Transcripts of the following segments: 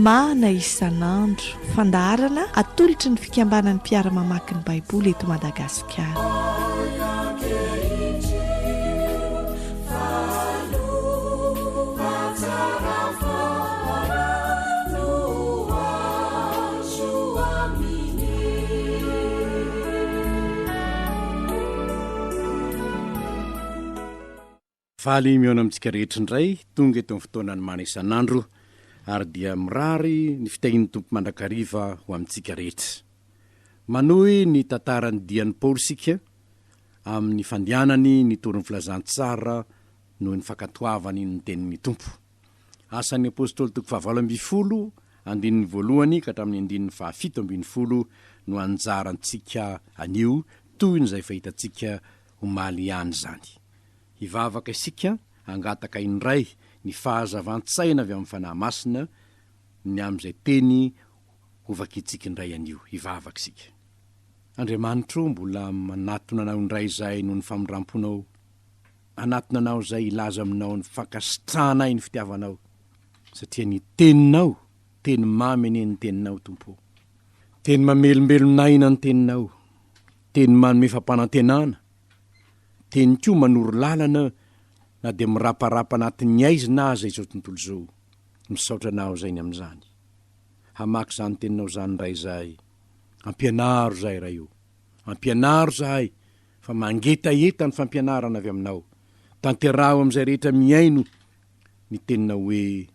Mana isan'andro, fandaharana atolotry ny fikambanan'ny mpiara-mamaky ny Baiboly eto Madagasikara. Faly mihaona amintsika rehetra indray, tonga eto amin'ny fotoanan'ny mana isan'andro ary dia mirary ny fitahian'ny Tompo mandrakariva ho amintsika rehetra. Manohy ny tantaran'ny dian'i Paoly isika amin'ny fandehanany nitory ny filazantsara noho ny fankatoavany ny tenin'ny Tompo. Asan'ny Apostoly toko fahavalo ambinifolo, andininy voalohany ka hatramin'ny andininy fahafito ambinifolo no anjarantsika anio, tohin'izay efa hitantsika omaly ihany izany. Hivavaka isika hangataka indray ny fahazavan-tsaina avy amin'ny Fanahy Masina ny amin'izay teny hovakintsika indray anio. Hivavaka isika. Andriamanitro ô, mbola manatona Anao indray izahay noho ny famindram-ponao. Hanatona Anao izahay hilaza Aminao ny fankasitrahanay ny fitiavanao, satria ny Teninao, teny mamy anie ny Teninao, Tompo ô. Teny mamelombelon'aina ny Teninao. Teny manome fampanantenana, teny koa manoro lalana na dia miraparapa anatin'ny haizina aza izao tontolo izao. Misaotra Anao izay ny amin'izany. Hamaky izany Teninao izany indray izahay. Ampianaro izahay Ray o. Ampianaro izahay fa mangetaheta ny fampianarana avy Aminao. Tanteraho amin'izay rehetra mihaino ny Teninao hoe,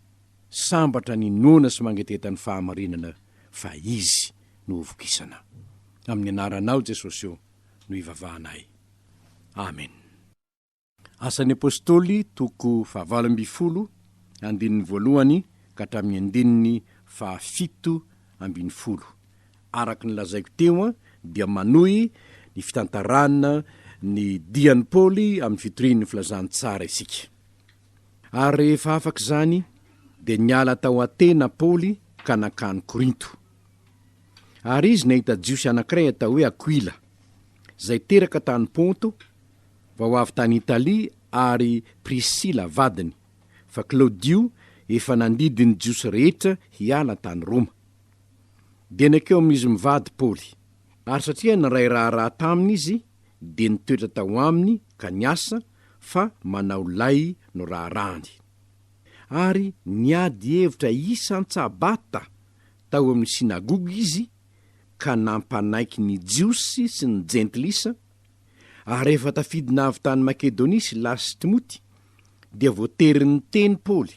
Sambatra ny noana sy mangetaheta ny fahamarinana fa izy no hovokisana. Amin'ny anaranao Jesosy ô no ivavahanay. Amen. Asan'ny Apostoly toko fahavalo ambinifolo andininy voalohany ka hatramin'ny andininy fahafito ambinifolo. Araka ny lazaiko teo dia manohy ny fitantarana ny dian'i Paoly amin'ny fitoriany ny filazantsara isika. Ary rehefa afaka izany, dia niala tao Atena Paoly ka nankany Korinto. Ary izy nahita Jiosy anankiray atao hoe Akoila, izay teraka tany Ponto, vao avy tany Italia, ary Prisila vadiny, fa Klaodio efa nandidy ny Jiosy rehetra hiala tany Roma. Dia nankeo amin'izy mivady Paoly. Ary satria niray raharaha taminy izy, dia nitoetra tao aminy ka niasa, fa manao lay no raharahany. Ary niady hevitra isan-tsabata tao amin'ny synagoga izy ka nampanaiky ny Jiosy sy ny Jentilisa, ary rehefa tafidina avy tany Makedonia Silasy sy Timoty, dia voatery niteny Paoly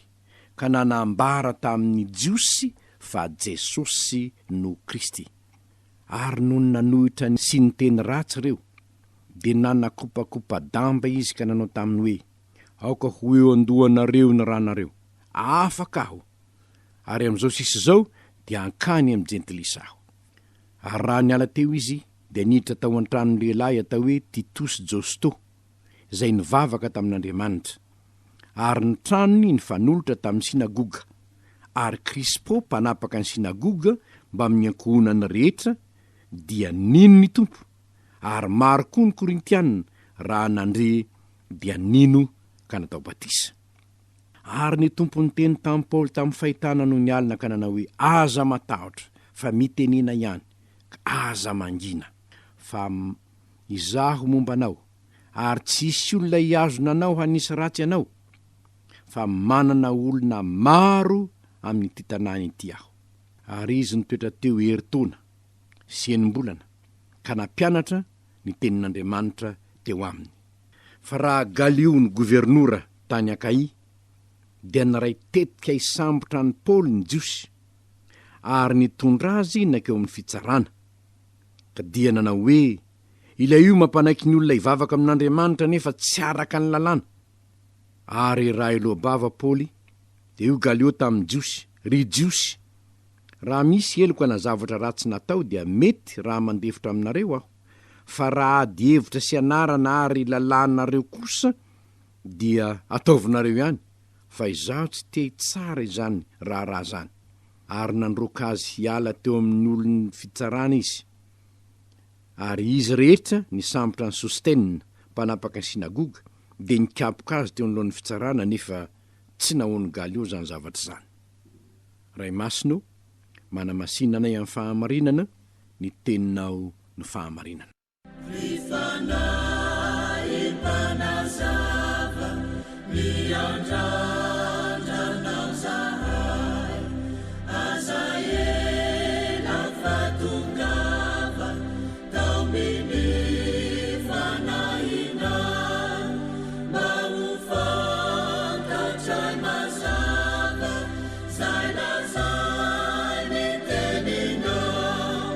ka nanambara tamin'ny Jiosy fa Jesosy no Kristy. Ary nony nanohitra sy niteny ratsy ireo, dia nanakopakopa-damba izy ka nanao taminy hoe, Aoka ho eo an-dohanareo ny ranareo. Afaka aho, ary amin'izao sisa izao dia hankany amin'ny Jentilisa aho. Ary raha niala teo izy, dia niditra tao an-tranon'ny lehilahy atao hoe Titosy Josto, izay nivavaka tamin'Andriamanitra. Ary ny tranony nifanolotra tamin'ny synagoga. Ary Krispo, mpanapaka ny synagoga mbamin'ny ankohonany rehetra, dia nino ny Tompo. Ary maro koa ny Korintiana, raha nandre, dia nino ka natao batisa. Ary ny Tompo niteny tamin'i Paoly tamin'ny fahitana nony alina ka nanao hoe, Aza matahotra, fa mitenena ihany, ka aza mangina. Fa Izaho momba anao, ary tsy hisy olona hihazona anao hanisy ratsy anao, fa manana olona maro amin'ity tanàna ity aho. Ary izy nitoetra teo herintaona sy enim-bolana, ka nampianatra ny tenin'Andriamanitra teo aminy. Fa raha Galio no governora tany Akaia, dia niray tetika hisambotra an'i Paoly ny Jiosy, ary nitondra azy nankeo amin'ny fitsarana, ka dia nanao hoe, Ilay io mampanaiky ny olona hivavaka amin'Andriamanitra nefa tsy araka ny lalàna. Ary raha heloa-bava Paoly, dia hoy Galio tamin'ny Jiosy, Ry Jiosy, raha misy heloka na zavatra ratsy natao dia mety raha mandefitra aminareo aho, fa raha ady hevitra sy anarana ary lalànareo kosa dia ataovinareo ihany, fa izaho tsy te hitsara izany raharaha izany. Ary nandroaka azy hiala teo amin'ny olon'ny fitsarana izy. Ary izy rehetra nisambotra an'i Sostena, mpanapaka ny synagoga, dia nikapoka azy teo anoloan'ny fitsarana, nefa tsy nahoan'i Galio izany zavatra izany. Ray Masina o, manamasina anay amin'ny fahamarinana, ny Teninao no fahamarinana. Ry Fanahy Mpanazava, miandrandra Anao zahay, aza ela fa tongava, taomin'ny Fanahinao, mba ho fantatray mazava 'zay lazain'ny Teninao.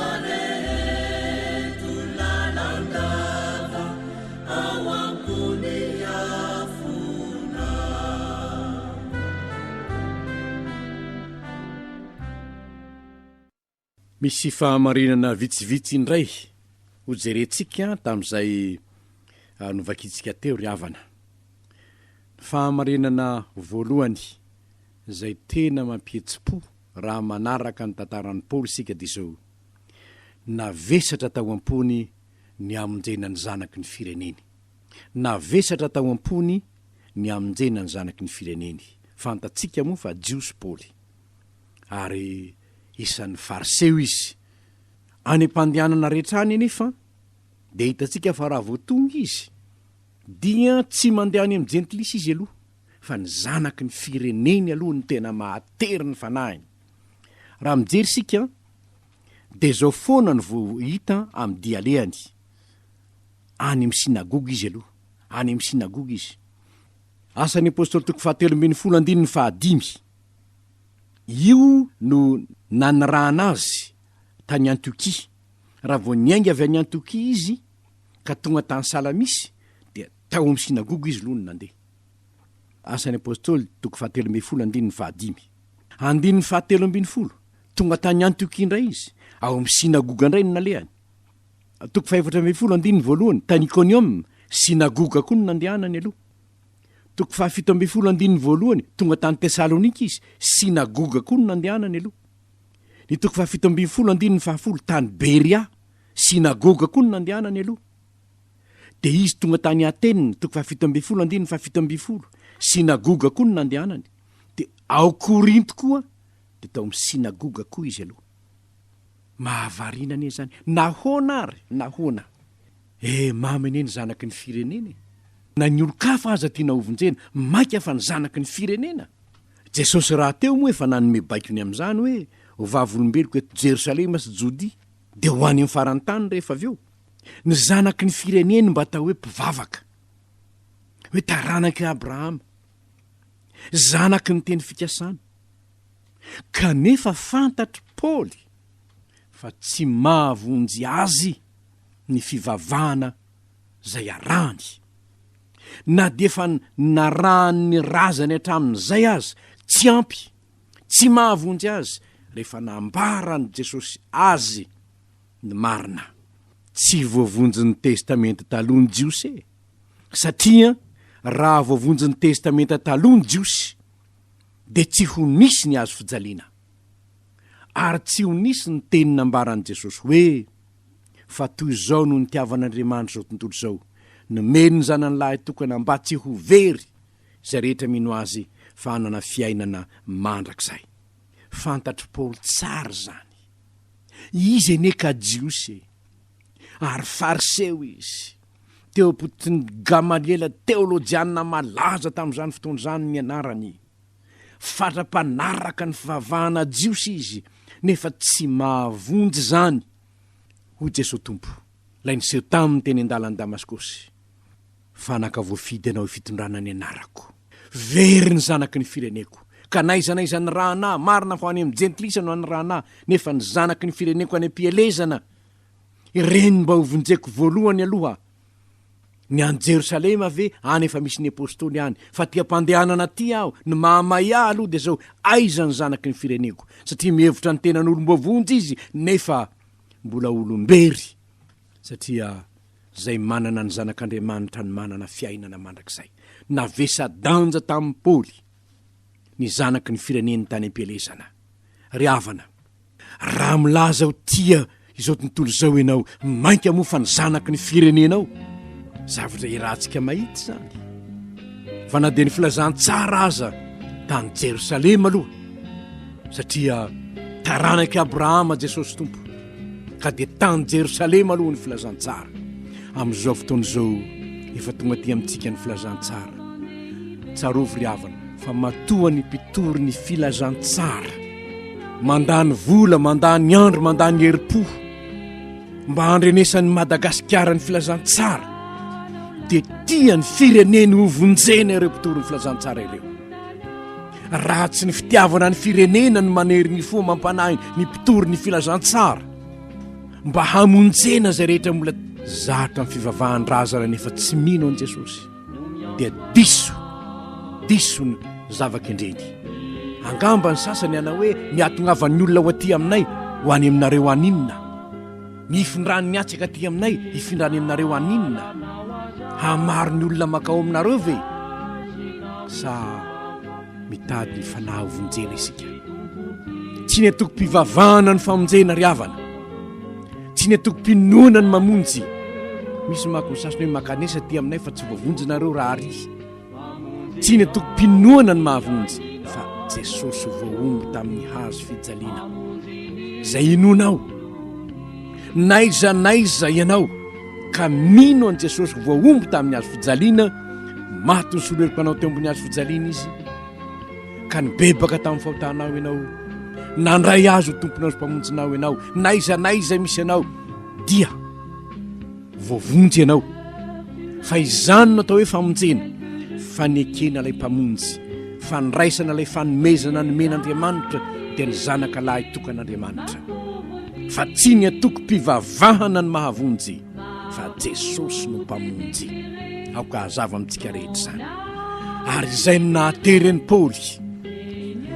Areheto lalandava ao am-pony afona. Misy fahamarinana vitsivitsy indray hojerentsika tamin'izay novakintsika teo ry havana. Ny fahamarinana voalohany izay tena mampihetsi-po Raha manaraka ny tantaran'i Paoly isika dia izao, Navesatra tao am-pony ny hamonjena ny zanaky ny fireneny. Navesatra tao am-pony ny hamonjena ny zanaky ny fireneny. Fantatsika moa fa Jiosy Paoly, ary isan'ny Fariseo izy. Any am-pandehanana rehetra any anefa, dia hitantsika fa raha vao tonga izy, dia tsy mandeha any amin'ny Jentilisa izy aloha. fa ny zanaky ny fireneny aloha no tena mahatery ny fanahiny. Raha mijery isika dia izao foana no vao hita amin'ny dia alehany. Any amin'ny synagoga izy aloha, any amin'ny synagoga izy. Asan'ny Apostoly toko fahatelo ambin'ny folo andininy fahadimy. Io no nanirahana azy tany Antiokia. Raha vao niainga avy any Antiokia izy ka tonga tany Salamisy dia Tao amin'ny synagoga izy aloha no nandeha. Asan'ny Apostoly, toko fahatelo ambin'ny folo, andininy fahadimy. Andininy fahatelo ambin'ny folo, Tonga tany Antiokia indray izy, ao amin'ny synagoga indray no nalehany. Toko fahefatra ambin'ny folo, andininy voalohany, Tany Ikonioma, synagoga koa no nandehanany aloha. Toko fahafito ambin'ny folo, andininy voalohany, Tonga tany Tesalonika izy, synagoga koa no nandehanany aloha. Ny toko fahafito ambin'ny folo, andininy fahafolo, Tany Beria, synagoga koa no nandehanany aloha. Dia izy tonga tany Atena, toko fahafito ambin'ny folo, andininy fahafito ambin'ny folo, synagoga koa no nandehanany. Dia ao Korinto koa, dia tao amin'ny synagoga koa izy aloha. Mahavariana anie izany. Nahoana ary? Nahoana? Eh, mamy anie ny zanaky ny firenena e. Na ny olon-kafa aza tiana hovonjena, mainka fa ny zanaky ny firenena. Jesosy rahateo moa efa nanome baiko ny amin'izany hoe, Ho vavolombeloko eto Jerosalema sy Jodia, dia ho any amin'ny faran'ny tany rehefa avy eo. Ny zanaky ny fireneny mba atao hoe mpivavaka, hoe taranak'i Abrahama, zanaky ny teny fikasana. Kanefa fantatr'i Paoly fa tsy mahavonjy azy ny fivavahana izay arahany. Na dia efa narahan'ny razany hatramin'izay aza, tsy ampy, tsy mahavonjy azy rehefa nambaran'i Jesosy azy ny marina. Tsy voavonjin'ny Testamenta Taloha ny Jiosy e! Satria raha voavonjin'ny Testamenta Taloha ny Jiosy, dia tsy ho nisy ny hazo fijaliana. Ary tsy ho nisy ny teny nambaran'i Jesosy hoe, Fa toy izao no nitiavan'Andriamanitra izao tontolo izao, nomeny ny Zanany lahitokana mba tsy ho very izay rehetra mino Azy fa hanana fiainana mandrakizay. Fantatr'i Paoly tsara izany. Izy anie ka Jiosy e! Ary Fariseo izy. Teo am-pototry Gamaliela, teolojiana malaza tamin'izany fotoana izany ny anarany. Fatra-panaraka ny fivavahana jiosy izy, nefa tsy mahavonjy izany, hoy Jesoa Tompo, ilay niseho taminy teny an-dalan'i Damaskosy. Fanaka voafidy anao hifitondrana ny anarako. Very ny zanaky ny fireneko, ka n'aiza n'aiza anirahana ahy, marina fa any amin'ny jentilisa no anirahana ahy, nefa ny zanaky ny fireneko any am-pielezana, ireny mba hovonjeko voalohany aloha. Ny any Jerosalema ve, any efa misy ny apostoly any, fa aty am-pandehanana aty aho, ny mahamay ahy aloha dia izao, aiza ny zanaky ny fireneko? Satria mihevitra ny tenan'olom-boavonjy izy, nefa mbola olom-bery, satria Izay manana ny Zanak'Andriamanitra no manana fiainana mandrakizay. Navesa-danja tamin'i Paoly ny zanaky ny fireneny tany am-pielezana. Ry havana, raha milaza ho tia izao tontolo izao ianao, mainka moa fa ny zanaky ny firenenao? Zavatra iarahantsika mahita izany. Fa na dia ny filazantsara aza tany Jerosalema aloha. Satria taranak'i Abrahama Jesosy Tompo, ka dia tany Jerosalema aloha ny filazantsara. Amin'izao fotoana izao, efa tonga aty amintsika ny filazantsara. Tsarovy ry havana fa matoa ny mpitory ny filazantsara mandany vola, mandany andro, mandany herim-po mba handrenesan'i Madagasikara ny filazantsara dia tia ny fireneny ho vonjena ireo mpitory ny filazantsara ireo. Raha tsy ny fitiavana ny firenena no manery ny fo mampanahy ny mpitory ny filazantsara mba hamonjena izay rehetra mbola zatra amin'ny fivavahan-drazana nefa tsy mino an'i Jesosy dia diso diso ny zava-kendreny. Angamba ny sasany hanao hoe ny hahatongavan'ny olona ho aty aminay ho any aminareo any inona? Ny hifindran'ny hatsaka aty aminay hifindrany aminareo any inona? Hahamaro ny olona makao aminareo ve? Sa mitady ny fanahy ho vonjena isika? Tsy ny antokom-pivavahana ny famonjena ry havana. Tsy ny antokom-pinoana ny mamonjy. Misy manko ny sasany hoe makanesa aty aminay fa tsy voavonjy nareo raha ary. Tsy ny antokom-pinoana no mahavonjy fa Jesosy voahombo tamin'ny hazo fijaliana. Izay inoanao, n'aiza n'aiza ianao ka mino an'i Jesosy voahombo tamin'ny hazo fijaliana, maty ny soloheloka anao teo ambony hazo fijaliana izy, ka nibebaka tamin'ny fahotanao ianao, nandray azy ho tomponao sy mpamonjinao ianao, n'aiza n'aiza misy anao, dia Voavonjy ianao. Fa izany no atao hoe famonjena, fanekena ilay Mpamonjy, fandraisana ilay fanomezana nomen'Andriamanitra, dia ny Zanaka lahy tokan'Andriamanitra. Fa tsy ny antokom-pivavahana no mahavonjy, fa Jesosy no Mpamonjy. Aoka hazava amintsika rehetra izany. Ary izay no nahatery an'i Paoly.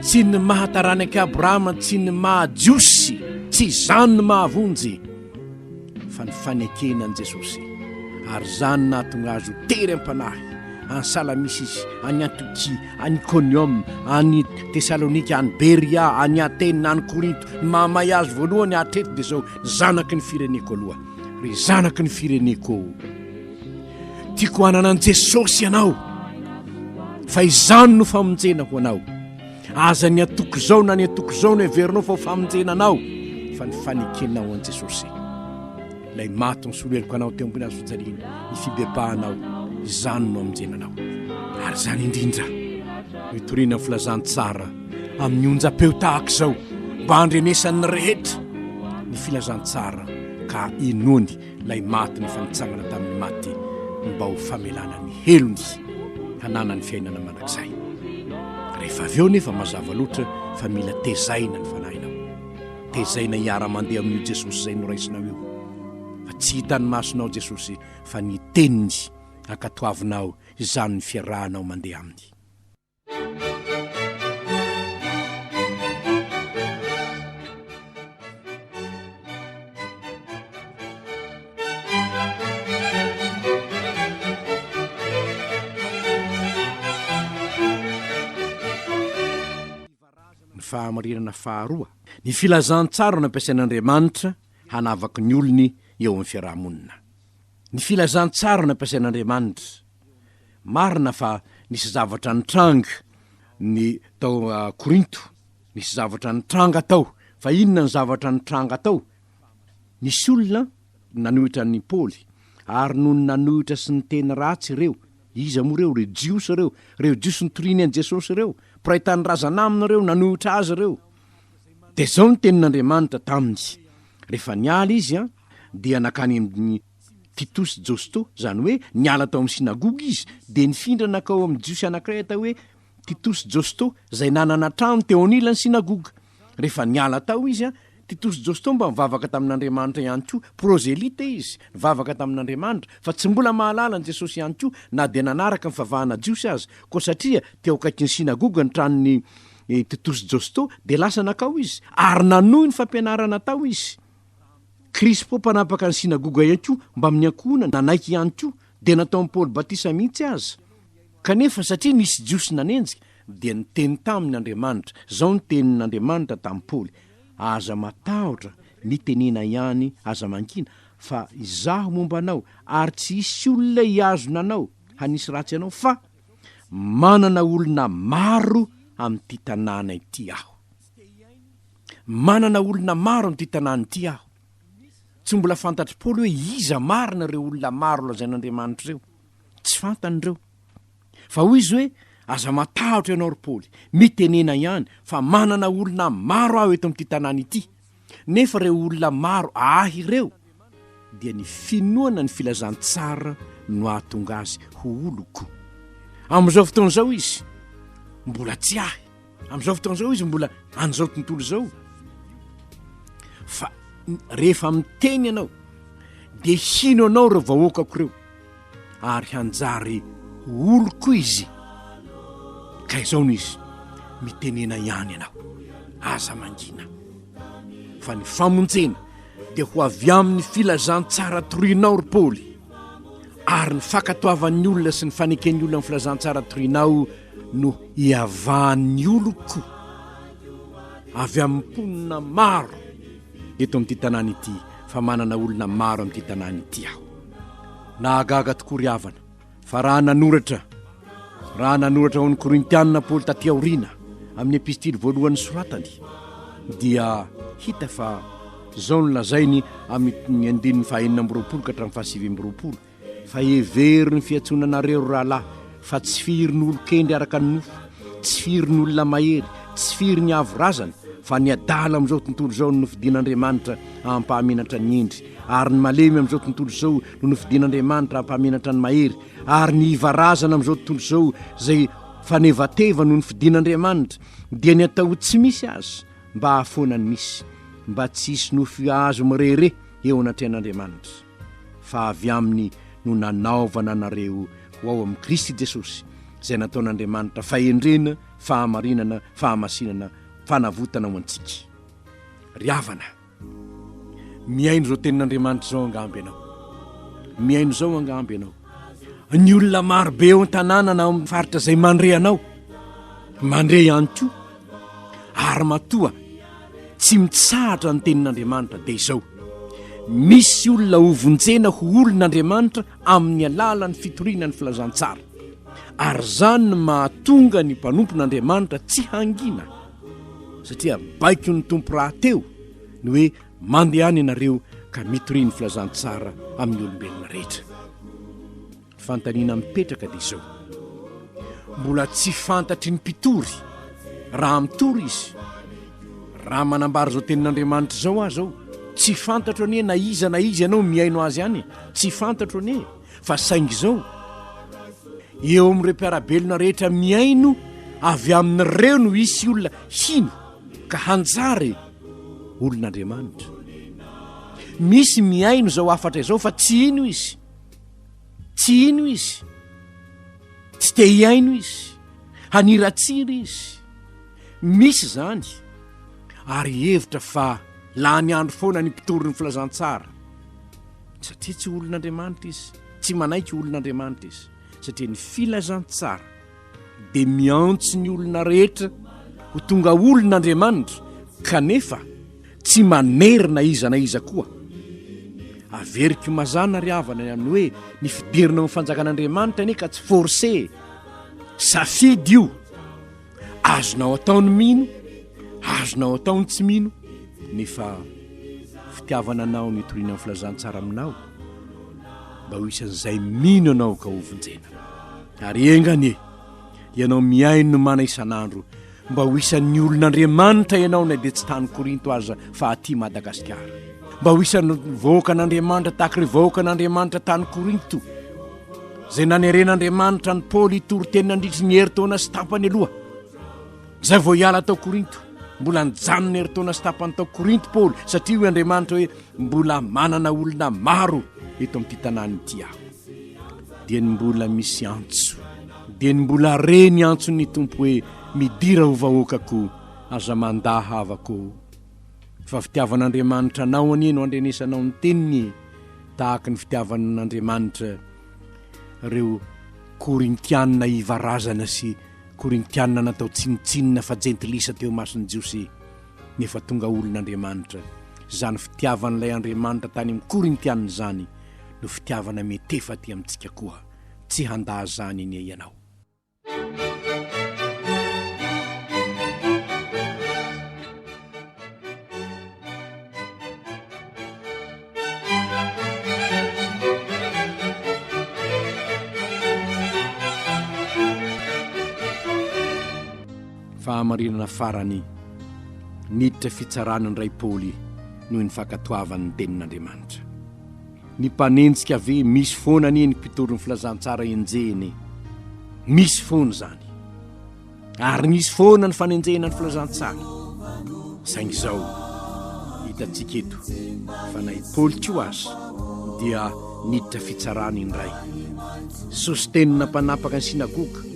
Tsy ny maha taranak'i Abrahama, tsy ny maha Jiosy, tsy izany no mahavonjy. fa ny fanekena an'i Jesosy, ary izany nahatonga azy ho tery am-panahy, any Salamisy izy, any Antiokia, any Ikonioma, any Tesalonika, any Beria, any Atena, any Korinto. Ny mahamay azy voalohany hatreto dia izao, zanaky ny fireneko aloha. Ry zanaky ny fireneko ô, tiako hanana an'i Jesosy ianao, fa izany no famonjena ho anao. Aza ny antoko izao na ny antoko izao no heverinao fa ho famonjena anao, fa ny fanekenao an'i Jesosy, ilay maty nisolo heloka anao teo ambony hazo fijaliana, ny fibebahanao, izany no hamonjena anao. Ary izany indrindra no itoriana ny filazantsara amin'ny onjam-peo tahaka izao, mba handrenesan'ny rehetra ny filazantsara ka inoany Ilay maty nefa nitsangana tamin'ny maty mba ho famelana ny helony hananany fiainana mandrakizay. Rehefa avy eo nefa mazava loatra fa mila tezaina ny fanahinao. Tezaina hiara-mandeha amin'io Jesosy izay noraisinao io. Fa tsy hitan'ny masonao Jesosy fa ny teniny ankatoavinao izany ny fiarahanao mandeha aminy. Ny fahamarinana faharoa, ny filazantsara no ampiasain'Andriamanitra hanavaky ny olony eo amin'ny fiaraha-monina. Ny filazantsara no ampiasain'Andriamanitra. Marina fa nisy zavatra nitranga ny tao Korinto, nisy zavatra nitranga tao. Fa inona ny zavatra nitranga tao? Nisy olona nanohitra an'i Paoly, ary nony nanohitra sy niteny ratsy ireo, iza moa ireo? Ireo Jiosy ireo, ireo Jiosy nitoriany an'i Jesosy ireo, mpiray tanindrazana aminy ireo, nanohitra azy ireo. Dia izao ny tenin'Andriamanitra taminy, rehefa niala izy dia nankany amin'ny Titosy Josto, izany hoe niala tao amin'ny synagoga izy, dia nifindra nankao amin'ny Jiosy anankiray atao hoe Titosy Josto, izay nanana trano teo anilan'ny synagoga. Rehefa niala tao izy, Titosy Josto mba nivavaka tamin'Andriamanitra ihany koa, prozelita izy, nivavaka tamin'Andriamanitra, fa tsy mbola mahalala an'i Jesosy ihany koa, na dia nanaraka ny fivavahana jiosy aza. Koa satria teo akaikin'ny synagoga ny tranon'i Titosy Josto, dia lasa nankao izy, ary nanohy ny fampianarana tao izy. Krispo mpanapaka ny synagoga ihany koa mbamin'ny ankohonany nanaiky ihany koa, dia nataon'i Paoly batisa mihitsy aza. Kanefa satria nisy Jiosy nanenjika, dia niteny taminy Andriamanitra. Izao ny tenin'Andriamanitra tamin'i Paoly, Aza matahotra, mitenena ihany, aza mangina, fa Izaho momba anao, ary tsy hisy olona hihazona anao hanisy ratsy anao, fa manana olona maro amin'ity tanàna ity Aho. Manana olona maro amin'ity tanàna ity aho. Tsy mbola fantatr'i Paoly hoe iza marina ireo olona maro lazain'Andriamanitra ireo. Tsy fantany ireo. Fa hoy izy hoe, Aza matahotra ianao ry Paoly, mitenena ihany fa manana olona maro aho eto amin'ity tanàna ity. Nefa ireo olona maro ahy ireo dia ny finoana ny filazantsara no hahatonga azy ho oloko. Amin'izao fotoana izao izy mbola tsy ahy. Amin'izao fotoana izao izy mbola an'izao tontolo izao. Fa rehefa miteny ianao dia hino anao ireo vahoakako ireo ary hanjary ho oloko izy. Ka izao no izy, mitenena ihany ianao, aza mangina. Fa ny famonjena dia ho avy amin'ny filazantsara torianao ry Paoly, ary ny fankatoavan'ny olona sy ny faneken'ny olona ny filazantsara torianao no hiavahan'ny oloko avy amin'ny mponina maro eto amin'ity tanàna ity, fa manana olona maro amin'ity tanàna ity aho. Nahagaga tokoa ry havana fa raha nanoratra raha nanoratra ho an'ny Korintianina Paoly taty aoriana amin'ny epistily voalohany soratany dia hita fa izao no lazainy amin'ny andininy faha-26 ka hatramin'ny faha-29 Fa hevero ny fiantsoana anareo, ry rahalahy, fa tsy firy ny olon-kendry araka ny nofo, tsy firy ny olona mahery, tsy firy ny avo razana, fa ny adala amin'izao tontolo izao no nofidin'Andriamanitra hampahamenatra ny hendry, ary ny malemy amin'izao tontolo izao no nofidin'Andriamanitra hampahamenatra ny mahery, ary ny iva razana amin'izao tontolo izao izay fanevateva no nofidin'Andriamanitra, dia ny atao ho tsy misy aza, mba hahafoana ny misy, mba tsy hisy nofo azo mirehareha eo anatrehan'Andriamanitra. fa avy aminy no nanaovana anareo ho ao amin'i Kristy Jesosy, izay nataon'Andriamanitra fahendrena, fahamarinana, fahamasinana, fanavotana ho antsika. Ry havana, mihaino izao tenin'Andriamanitra izao angamba ianao. Mihaino izao angamba ianao. Ny olona maro be eo an-tanàna na amin'ny faritra izay mandre anao, mandre ihany koa. Ary matoa tsy mitsahatra ny tenin'Andriamanitra dia izao, misy olona hovonjena ho olon'Andriamanitra amin'ny alalan'ny fitoriana ny filazantsara. Ary izany no mahatonga ny mpanompon'Andriamanitra tsy hangina, satria baikon'ny Tompo rahateo ny hoe mandehana ianareo ka mitoria ny filazantsara amin'ny olombelona rehetra. Fanontaniana mipetraka dia izao, mbola tsy fantatry ny mpitory raha mitory izy, raha manambara izao tenin'Andriamanitra izao aho izao, tsy fantatro anie na iza na iza ianao mihaino azy any, tsy fantatro anie fa saingy izao, eo amin'ireo mpiara-belona rehetra mihaino, avy amin'ireo no hisy olona hino ka hanjary olon'Andriamanitra. Misy mihaino izao hafatra izao fa tsy hino izy. Tsy hino izy. Tsy te hihaino izy. Haniratsira izy. Misy izany. Ary hihevitra fa lany andro foana ny mpitory ny filazantsara. Satria tsy olon'Andriamanitra izy. Tsy manaiky olon'Andriamanitra izy. Satria ny filazantsara dia miantso ny olona rehetra ho tonga olon'Andriamanitra, kanefa tsy manery na iza na iza koa. Averiko mazàna ry havana ny amin'ny hoe ny fidirana ao amin'ny fanjakan'Andriamanitra anie ka tsy forcé e. Safidy io. Azonao atao ny mino, azonao atao ny tsy mino, nefa fitiavana anao ny hitoriana ny filazantsara aminao mba ho isan'izay mino anao ka hovonjena. Ary enga anie ianao mihaino ny mana isan'andro mba ho isan'ny olon'Andriamanitra ianao na dia tsy tany Korinto aza fa aty Madagasikara. Mba ho isan'ny vahoakan'Andriamanitra tahaka ireo vahoakan'Andriamanitra tany Korinto izay naneren'Andriamanitra an'i Paoly hitory teny nandritry ny herintaona sy tapany aloha. Izay vao hiala tao Korinto. Mbola nijanona herintaona sy tapany tao Korinto Paoly satria hoy Andriamanitra hoe mbola manana olona maro eto amin'ity tanàna ity aho. Dia ny mbola misy antso, dia ny mbola re ny antson'ny Tompo hoe midira ho vahoakako, aza mandà havako ô. Fa fitiavan'Andriamanitra anao anie no andrenesanao ny teniny e, tahaka ny fitiavan'Andriamanitra ireo Korintianina iva razana sy Korintianina natao tsinontsinona fa jentilisa teo imason'ny Jiosy nefa tonga olon'Andriamanitra. Izany fitiavan'ilay Andriamanitra tany amin'ny Korintianina izany no fitiavana mietefa aty amintsika koa. Tsy handà izany anie ianao. Fahamarinana farany, niditra fitsarana indray Paoly noho ny fankatoavany ny tenin'Andriamanitra. Ny mpanenjika ve misy foana anie ny mpitory ny filazantsara enjehina e! Misy foana izany. Ary nisy foana ny fanenjehina ny filazantsara. Saingy izao, hitantsika eto fa na i Paoly koa aza dia niditra fitsarana indray. Sositenina mpanapaka ny synagoga,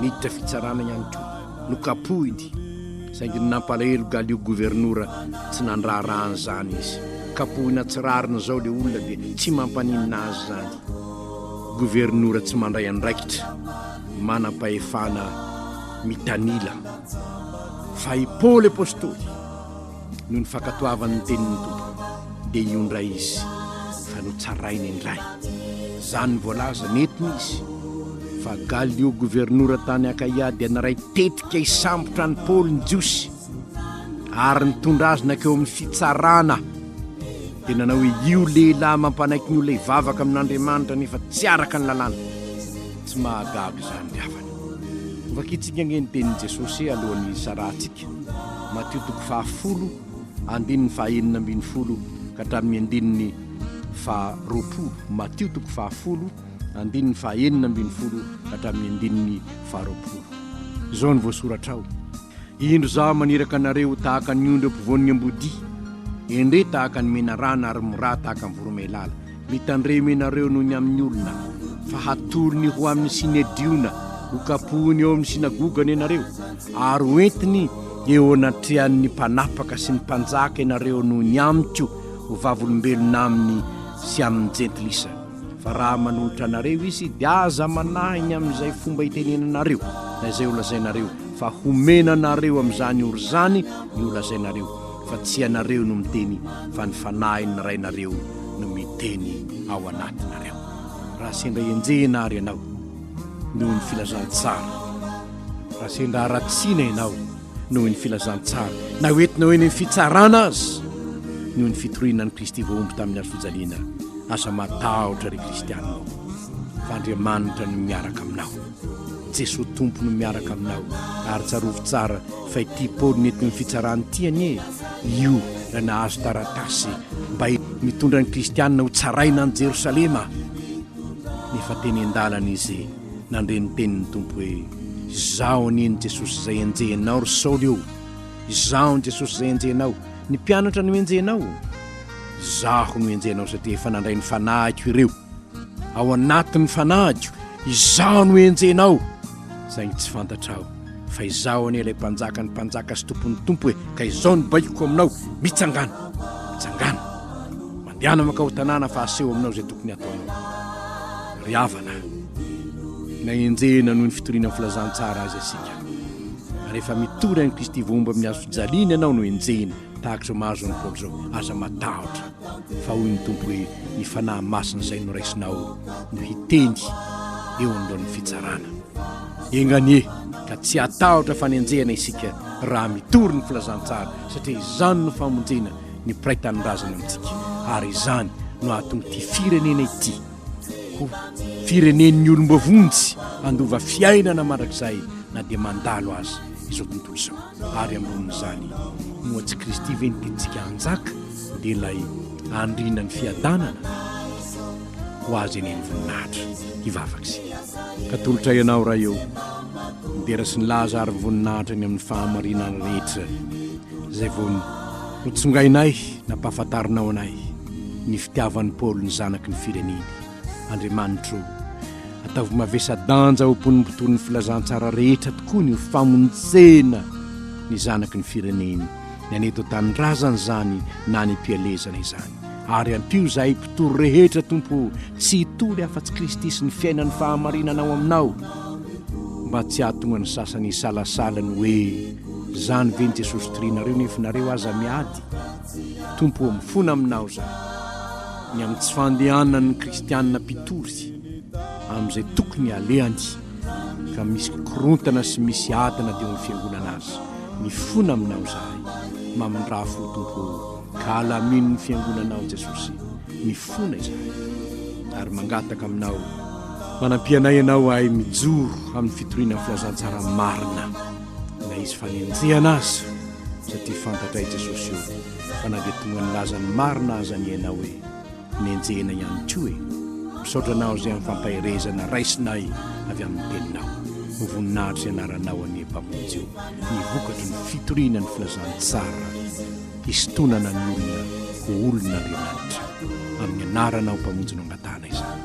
niditra fitsarana ihany koa. Nokapohiny, saingy ny nampalahelo Galio governora tsy nandraharaha an'izany izy. Kapohina tsy rariny izao ilay olona dia tsy mampaninona azy izany. Governora tsy mandray andraikitra. manam-pahefana mitanila fa i Paoly Apostoly noho ny fankatoavany ny tenin'ny Tompo dia io indray izy fa notsaraina indray. Izany ny voalaza nentina izy fa Galio governora tany Akaia dia naray tetika hisambotra an'i Paoly ny Jiosy ary nitondra azy nankeo amin'ny fitsarana dia nanao hoe io lehilahy mampanaiky ny olona hivavaka amin'Andriamanitra nefa tsy araka ny lalàna. Tsy mahagaga izany ry havana. Hovakintsika ange ny tenin'i Jesosy alohan'ny hisarahantsika. Matio toko fahafolo, andininy fahaenina ambinifolo ka hatramin'ny andininy faharoapolo. Matio toko fahafolo, andininy fahaenina ambinifolo ka hatramin'ny andininy faharoapolo. Izao no voasoratra ao. Indro Izaho maniraka anareo ho tahaka ny ondry eo ampovoan'ny ambodia, endrey tahaka ny menarana ary miraha tahaka ny voromailala. Mitandrema ianareo noho ny amin'ny olona, fa hatolony ho amin'ny Synedriona, hokapohiny eo amin'ny synagogany ianareo, ary hoentiny eo anatrehan'ny mpanapaka sy ny mpanjaka ianareo noho ny amiko, ho vavolombelona aminy sy amin'ny jentilisa. Fa raha manolotra anareo izy, dia aza manahy ny amin'izay fomba itenenanareo, na izay holazainareo, fa homena anareo amin'izany ora izany ny holazainareo, fa tsy ianareo no miteny, fa ny Fanahin'ny Rainareo no miteny ao anatinareo. Raha sendra enjehina àry ianao noho ny filazantsara, raha sendra haratsiana ianao noho ny filazantsara, na hoentina ho eny amin'ny fitsarana aza noho ny fitoriana an'i Kristy voahombo tamin'ny hazo fijaliana, aza matahotra ry kristiana, fa Andriamanitra no miaraka aminao. Jesoa Tompo no miaraka aminao, ary tsarovy tsara fa ity Paoly nentin'ny fitsarana ity anie io raha nahazo taratasy mba mitondra ny kristiana ho tsaraina any Jerosalema, nefa teny an-dalana izy nandre ny tenin'ny Tompo hoe, Izaho anie ny Jesosy izay enjehinao ry Saoly ô! Izaho ny Jesosy izay enjehinao. Ny mpianatra no enjehinao. Izaho no enjehinao satria efa nandray ny fanahiko ireo. Ao anatin'ny fanahiko, izaho no enjehinao. Saingy tsy fantatrao fa izaho anie ilay mpanjakan'ny mpanjaka sy tompon'ny tompo e, ka izao no baikoko aminao, mitsangàna, mitsangàna. Mandehana mankao an-tanàna fa aseho aminao izay tokony hataonao. Ry havana, na enjehina noho ny fitoriana ny filazantsara aza isika, rehefa mitory an'i Kristy voahombo amin'ny hazo fijaliana ianao no enjehina, tahaka izao mahazo an'i Paoly izao, aza matahotra, fa hoy ny Tompo hoe, ny Fanahy Masina izay noraisinao no hiteny eo anoloan'ny fitsarana. Enga anie ka tsy hatahotra fanenjehana isika raha mitory ny filazantsara, satria izany no famonjena ny mpiray tanindrazana amintsika, ary izany no hahatonga ity firenena ity ho firenen'ny olom-boavonjy handova fiainana mandrakizay na dia mandalo aza izao tontolo izao. Ary ambonin'izany, moa tsy Kristy ve no tiantsika hanjaka, dia ilay andriana ny fiadanana? Ho Azy anie ny voninahitra. Hivavaka isika. Atolotray Anao, Ray ô, ny dera sy ny laza ary ny voninahitra ny amin'ny fahamarinana rehetra izay vao notsongainay, nampahafantarinao anay ny fitiavan'i Paoly ny zanaky ny fireneny. Andriamanitro ô, ataovy mavesa-danja ho mponin'ny mpitory ny filazantsara rehetra tokoa ny ho famonjena ny zanaky ny fireneny, ny any eto an-tanindrazana izany na any am-pielezana izany. Ary ampio izahay mpitory rehetra, Tompo ô, tsy hitory afa-tsy Kristy sy ny fiainan'ny fahamarinana ao aminao, mba tsy hahatonga ny sasany hisalasala ny hoe, Izany ve ny Jesosy torianareo nefa nareo aza miady? Tompo ô, mifona aminao izahay, ny amin'ny tsy fandehanan'ny kristiana mpitory amin'izay tokony halehany, ka misy korontana sy misy ady na dia ao amin'ny fiangonana aza. Mifona aminao izahay. Mamindrà fo, Tompo ô. Ka alamino ny fiangonanao Jesosy, mifona izahay ary mangataka aminao manampia anay ianao ahay mijoro amin'ny fitoriana ny filazantsara marina na. hisy fanenjehana aza, satria fantatray Jesosy o, fa na dia tonga nilaza ny marina aza anie ianao e, nenjehina ihany koa e. Misaotra anao izay amin'ny fampaherezana raisinay avy amin'ny teninao. Ho voninahitry ny anaranao anie Mpamonjy o, ny vokatry ny fitoriana ny filazantsara hisintonana ny olona ho olon'Andriamanitra. Amin'ny anaranao Mpamonjy no angatahana izany.